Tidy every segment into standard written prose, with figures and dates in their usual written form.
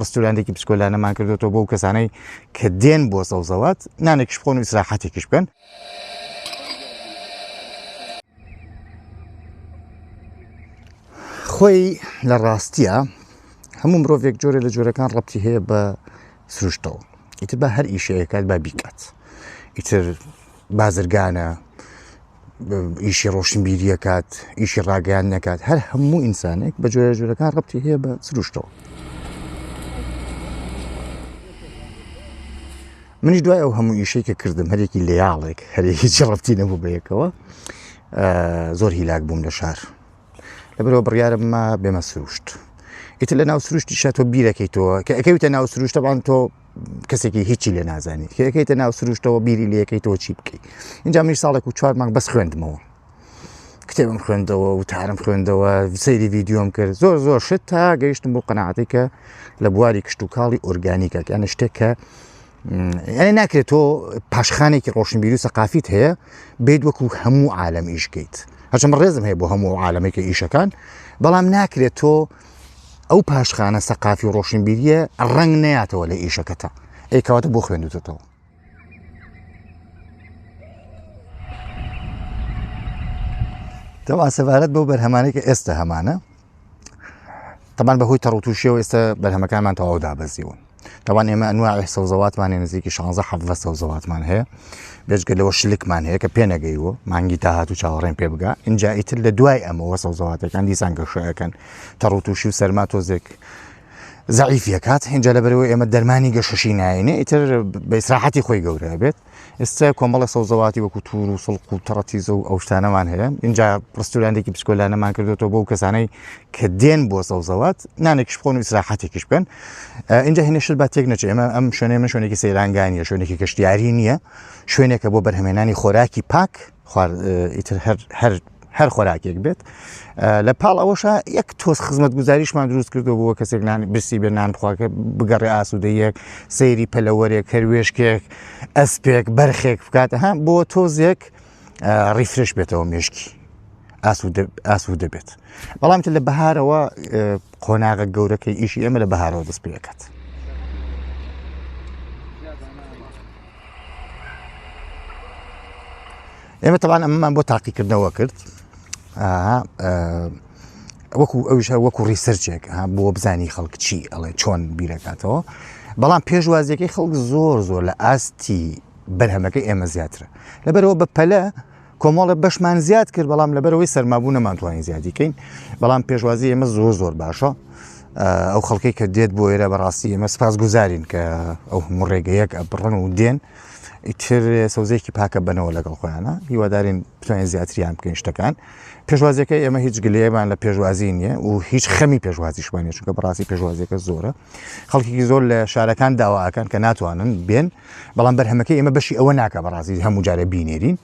ڕستورانتێکی بچکۆلانەمان کردوێتەوە بۆ کەسانەی کە دێن بۆ سەوزەوات نانێکیش بخۆن و ئیسراحەتێکیش بکەن. خۆی لە ڕاستیە هەموو مرۆڤێک جۆرە لە جۆرەکان ڕەتی هەیە بە سروشتەوە ئیتر بە هەر ئیشەیەکات با بیکات ئیتر بازرگانە ئیشی ڕۆشنبیریەکات ئیشی ڕاگەیان نەکات هەر هەموو ئینسانێک بە جۆرە جۆرەکان ڕەتی هەیە بە سروشتەوە منیش دوای ئەو هەموو ئیشەی کە کردم هەرێکی لەیاڵێک هەرێکی ڕەتی نەبوو بەیەکەوە زۆر هیلاک بووم لە شار لەبەرەوە بڕیارم ما بێمە سروشت ئیتر لە ناو سروشتی تۆ بیرەکەیتەوە کە ئەکەویتە ناو سروشتە بان تۆ کەسێکی هیچی لێ نازانی کە ئەکەیتە ناو سروشتەوە بیری لەکەیتەوە چی بکەیت اینجا منیش ساڵێک و چوار مانگ بەس خوێندمەوە کتێبم خوێندەوە وتارم خوێندەوە سەیری ڤیددیۆم کرد زۆر زۆر شت تا گەیشتم بۆ قەنەعەتی کە لە بواری کشتتوکاڵی ئۆرگانیکە یانە شتێک کە یعنی ناکرێت تۆ پاشخانێکی ڕۆشنبیری و سەقافیت هەیە بێت وەکو هەموو عالم ئیشکەیت هەرچەند ڕێزم هەیە بۆ هەموو عالەمێکی ئیشەکان بەڵام ناکرێت تۆ ئەو پاشخانە سەقافی و ڕۆشنبیریە ڕنگ نەیاتەوە لە ئیشەکەتە ئەی کەواتە بۆ خوێندوتەوە تەبعەن سەبارەت بەو بەرهەمانەی کە ئێستا هەمانە تەبان بەهۆی تەڕوتوشیەوە ئێستا بەرهەمەکانمان تەواو دابەزیون تەوان ئێمە ئەنواعی سەوزەواتمان هەیە نزیکی 16 حەڤە سەوزەواتمان هەیە بێجگە لەوە شلکمان هەیە کە پێنەگەیوە مانگی داهات و چاوەڕێن پێ بگا اینجا ئیتر لە دوای ئەمەوە سەوزەواتەکان دیسان گەشەکەن تەڕوتوشی و سەرما تۆزێک زەعیفیەکات اینجا لەبەرەوە ئێمە دەرمانی گەشەشی ناینێ ئیتر بە ئیسراحەتی خۆی گەورە بێت ئێستا کۆمەڵە سەوزەواتی وەکو تور و سڵق و تەڕەتیزە و ئەو شتانەمان هەیە اینجا ڕستورانتێکی بچکۆلانەمان کردوێتەوە بۆ کەسانەی کە دێن بۆ سەوزەوات نانێکیش بخۆن و ئیسراحەتێکیش بکەن اینجا هێنێ شت با تێک نەچێ ئێمە ئەم شوێنێ من شوێنێکی سەیرانگانیە شوێنێکی گەشتیاری نییە شوێنێکە بۆ بەرهەمێنانی خۆراکی پاک خوار ئیتر هەر هەر هەر خۆراکێک بێت لە پاڵ ئەوەشە یەک تۆز خزمەت گوزاریشمان دروست کردو بووە کەسێک نان برسی بێ نان بخواکە بگەڕێ ئاسوودەیەک سەیری پەلەوەرێک هەروێشکێک ئەسپێک بەرخێک بکات ها بۆ تۆزێک ڕیفرش بێتەوە مێشکی ئاسوو دەبێت بەڵام تر لە بەهارەوە قۆناغە گەورەکەی ئیشی ئێمە لە بەهارەوە دەست پێکات. ئێمە تەوان ئەمەمان بۆ تاقیکردنەوە کرد وەکو ئەوش وەکو ڕیسەرچێک بۆ بزانی خەڵک چی ئەڵێ چۆن بیرەکاتەوە بەڵام پێشوازیەکەی خەڵک زۆر زۆر لە ئاستی بەرهەمەکەی ئێمە زیاترە لەبەرەوە بە پەلە کۆمەڵە بەشمان زیاد کرد بەڵام لەبەرەوەی سەرمابوو نەمانتوانی زیادیکەین بەڵام پێشوازی ئێمە زۆر زۆر باشە ئەو خەڵکەی کە دێت بۆ ئێرە بەڕاستی ئێمە سپاس گوزارین کە ئەو هەموو ڕێگەیەک ئەبڕن و دێن ئیتر سەوزێکی پاکە بنەوە لەگەڵ خۆیانە هیوادارین بتوانین زیاتریان بکەین شتەکان پێشوازیەکە ئێمە هیچ گلەیەمان لە پێشوازی نییە و هیچ خەمی پێشوازیشمان نیە چونکە بەڕاستی پێشوازیەکە زۆرە خەڵکێکی زۆر لە شارەکان داواکەن کە ناتوانن بێن بەڵام بەرهەمەکەی ئێمە بەشی ئەوە ناکە بەڕاستی هەموو جارێ بینێرین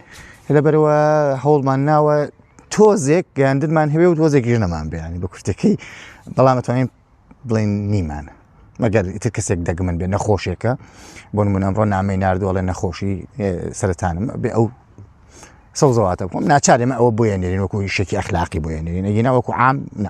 لەبەرەوە هەوڵمان ناوە تۆزێک گەیاندنمان هەوێ و تۆزێکیش نەمان بیانی بە کورتەکەی بەڵام ئەتوانین بڵێن نیمانە مەگەر ئیتر کەسێک دەگمن بێ نەخۆشێکە بۆ نمونە ئەمڕۆ نامەی ناردووەڵێ نەخۆشی سەرەتانم بێ ئەو سەوزەواتە بخۆم ناچار ئێمە ئەوە بۆیە نێرین وەکو ئیشێکی ئەخلاقی بۆیە نێرین ئەگینا وەکو عام نا.